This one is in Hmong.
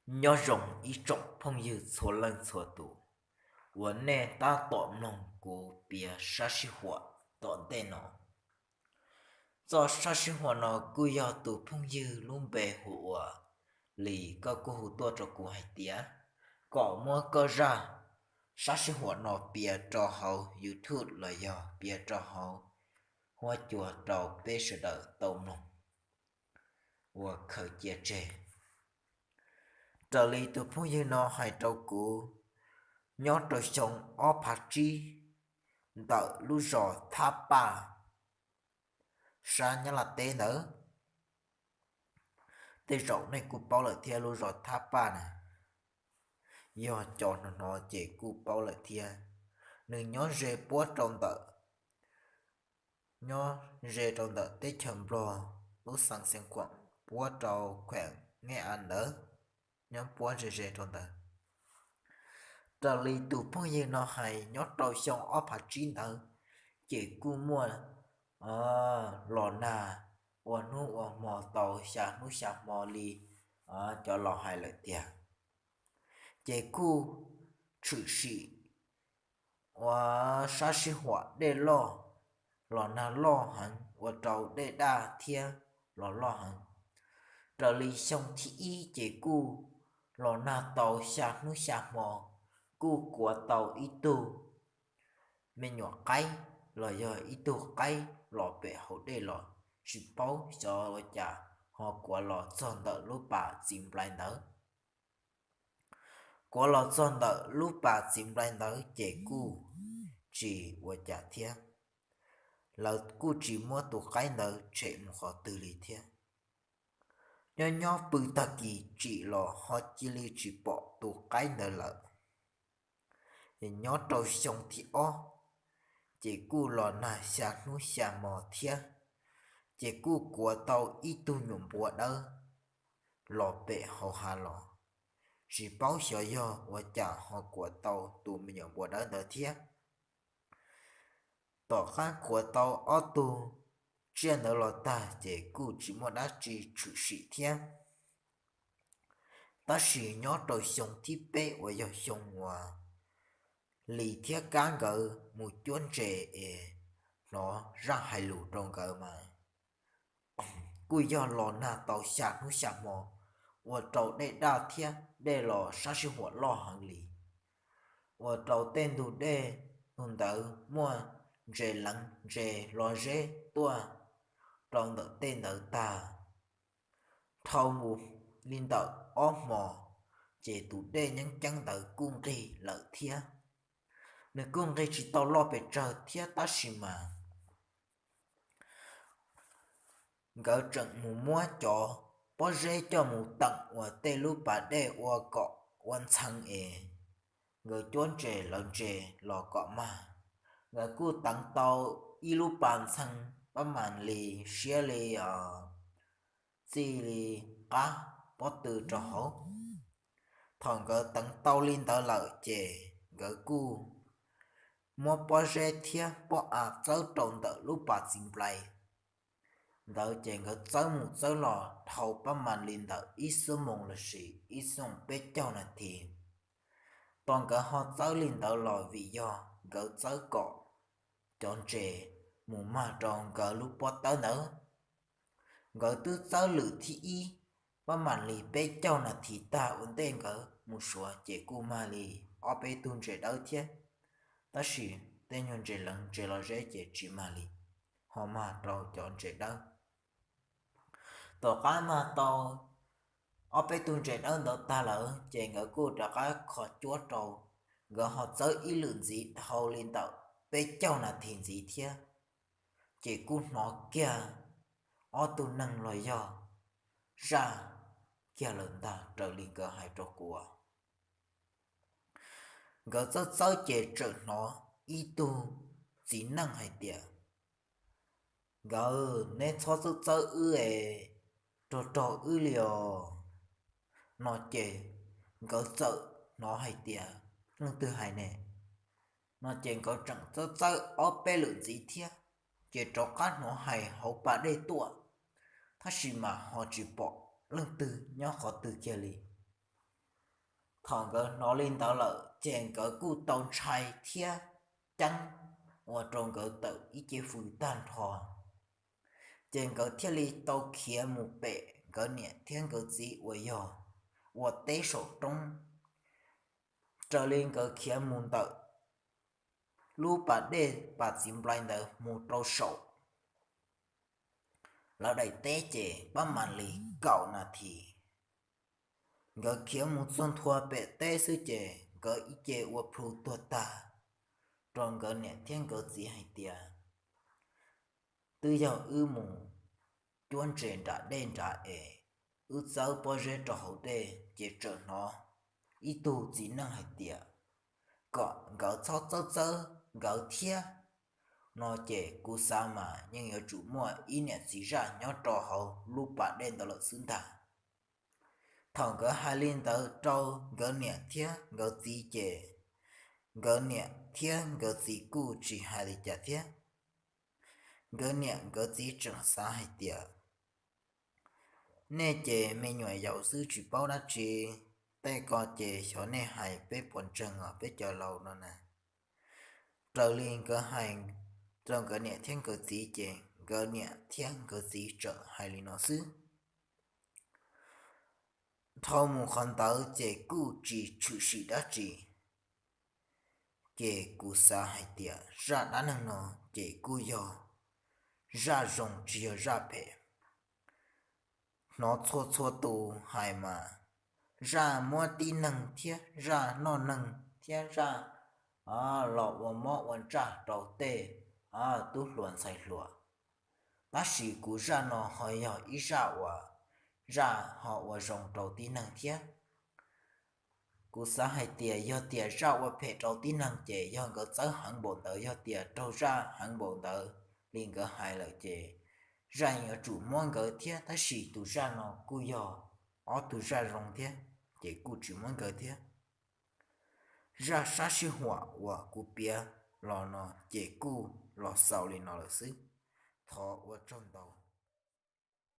Nyob zoo ib tsoom phooj ywg txhua leej txhua tus uas nej tab tom mloog kuv piav sab sij huam tom ntej no. Txoj sab sij huam no kuj yog tus phooj ywg lub npe hu ua Lis, koj kuj hu tuaj rau kuv hais tias kom muab koj zaj sab sij huam no piav rau hauv YouTube los yog piav rau hauv huab cua rau peb sawv daws tau mloog ua khaws cia tseg. Raws li tus phooj ywg no hais rau kuv, nyob rau xyoo ob phav tsib ntawm lub zos Thab Paj sab Nyab Laj teb ntawd. Tej zaum nej kuj paub lawm thiab, lub zos Thab Paj na, yog cov hnov hnov ces kuj paub lawm thiab. Nws nyob ze puab rau ntawm, nyob ze rau ntawm teb chaws Nplog, lub xeev Xeev Khuam, puab rau khueem Nge A ntawd, nyob puab ze ze rau ntawd. Raws li tus phooj ywg no hais, nyob rau xyoo ob phav tsib ntawd ces kuj muaj los nag ua hnub ua hmo tau xya hnub xya hmo li cov laus hais lawm tiag. Ces kuj tshwm sim ua sab sij huam dej loj, los nag loj heev ua rau dej daj thiab los loj heev. Raws li xyoo thib ib ces kuj los nag tau xya hnub xya hmo, kuj kuav tau ib tug me nyuam qaib los yog ib tug qaib los pem hauv dej los, tsis paub xyov ua cas ho kuav los txog ntawm lub pas txiv nplai ntawd. Kuav los txog ntawm lub pas txiv nplai ntawd ces kuj tsis ua cas thiab, lawv kuj tsis muab tus qaib ntawd tshem mus qhov twg li thiab. Nyob nyob pw tag kis tsim los ho cia li tsis pom tus qaib ntawd lawm. Nyob rau xyoo thib ob, ces kuj los nag xya hnub xya hmo thiab, ces kuj kuav tau ib tug nyuam npua dawb los pem hauv hav los. Tsis paub xyov yog ua cas ho kuav tau tus me nyuam npua dawb ntawd thiab. Tom qab kuav tau ob tug tsiaj ntawd los tag ces kuj tsis muaj dab tsi tshwm sim thiab. Tab sis nyob rau xyoo thib peb uas yog xyoo uas Lis thiab Kab nkawd mus cuab ntses es hnov zaj hais lus rau nkawd mas kuj yog los nag tau xya hnub xya hmo, ua rau dej daj thiab dej los sab sij huam loj heev li, ua rau tej ntug dej, ntug ntawd muaj ntses leev ntses los zeb tuaj rau ntawm tej ntawd tag. Dhau mus li ntawm ob hmos, ces tus dej nyeeb ceeb ntawd kuj nqig lawm thiab. Nws kuj nqig tsis tau loj pes tsawg thiab tab sis mas nkawd tseem mus muab cov pob zeb coj mus teem uas tej lub pas dej ua kom ua ntxhee es nkawd cuab ntses lawv ntses los kom mag. Nkawd kuj teev tau ib lub pas ntxhee pab mam li siab li txij li qab pob tw rau hauv. Thaum nkawd teev tau li ntawd lawm ces nkawd kuj muab pob zeb thiab pob av txawb rau ntawm lub pas txiv nplai ntawd ces nkawd txawb mus txawb los dhau pab mam li ntawm ib xuab moos lossis ib xuab moos peb caug nas this. Tos nkawd ho txawb li ntawd los vim yog nkawd txawb kom cov ntses mus mag rau nkawd lub pob tawb ntawd. Nkawd twb txawb lwm thib ib pab mam li peb caug nas this tag ua ntej nkawd mus suav ces kuj mag li ob peb tug ntses dawb thiab. Tab sis tej nyuag ntses leev ntses los zeb ces tsis mag li, ho mag rau cov ntses dawb. Tom qab mag tau ob peb tug ntses dawb ntawd tag lawm ces nkawd kuj rov qab kho cuab rau. Nkawd ho txawb ib lwm ntxiv dhau li ntawm peb caug nas this ntxiv thiab, ces kuj hnov kiag ob tug neeg los yog zaj kiag lawm ntag raws li nkawd hais rau kuv. Nkawd txawb txawb ces txawm hnov ib tug txiv neej hais tias, Nkawd, neb txhob txawb txawb wb es, raug raug wb li os. No ces nkawd txawm hnov hais tias, Leej twg hais ne? No ces nkawd tseem txawb txawb ob peb lwm ntxiv thiab, ces rov qab hnov hais hauv pas dej tuaj, tab sis mas ho tsis pom leej twg nyob qhov twg kiag li. Thaum nkawd hnov li ntawd lawm ces nkawd kuj tau ntshai thiab ceeb ua rau nkawd tawm ib ce fws tag nrho. Ces nkawd thiaj li tau khiav mus pem nkawd niam thiab nkawd txiv uas yog ua teb saum roob. Raws li nkawd khiav mus ntawm lub pas dej pas txiv nplai ntawd mus rau saum lawv daim teb ces pab mam li kaum nas this. Nkawd khiav mus txog nthua pem teb xwb ces nkawd ib ce ua plhu tuag tag, rau nkawd niam thiab nkawd txiv hais tias, twb yog wb mus cuab ntses nram dej nrad es wb txawb pob zeb rau hauv dej ces txawm hnov ib tug txiv neej hais tias kom nkawd txhob txawb txawb nkawd thiab no ces kuv xav mas yeej yuav tsum muaj ib niam txiv zaj nyob rau hauv lub pas dej ntawd lawm xwb ntag. Thaum nkawd hais li ntawd rau nkawd niam thiab nkawd txiv ces nkawd niam thiab nkawd txiv kuj tsis hais li cas thiab. Nkawd niam nkawd txiv tseem xav hais tias, nej ces me nyuam yaus xwb tsis paub dab tsi, tej ko ces xyov nej hais peb puas ntseeg os peb cov laus no na. Raws li nkawd hais rau nkawd niam thiab nkawd txiv ces nkawd niam thiab nkawd txiv tseem hais li no xwb. Dhau mus qhov ntawd ces kuj tsis tshwm sim dab tsi. Ces kuv xav hais tias zaj dab neeg no ces kuj yog zaj zoo tsis yog zaj phem. Hnov txhua txhua tus hais mas zaj muab tib neeg thiab zaj noj neeg thiab zaj los ua mob ua ntsaj rau tej tub hluas ntxhais hluas. Tab sis kuv zaj no ho yog ib zaj uas zaj ho ua zoo rau tib neeg thiab. Kuv xav hais tias yog tias zaj ua phem rau tib neeg ces yog nkawd txawb heev npaum ntawd, yog tias raug zaj heev npaum ntawd li nkawd hais lawm ces zaj yuav tsum muab nkawd thiab, tab sis tus zaj no kuj yog ob tug zaj zoo thiab ces kuj tsis muab nkawd thiab. Zaj sab sij huam uas kuv piav los no ces kuj los xaus li no lawm xwb. Thov ua tsaug ntau.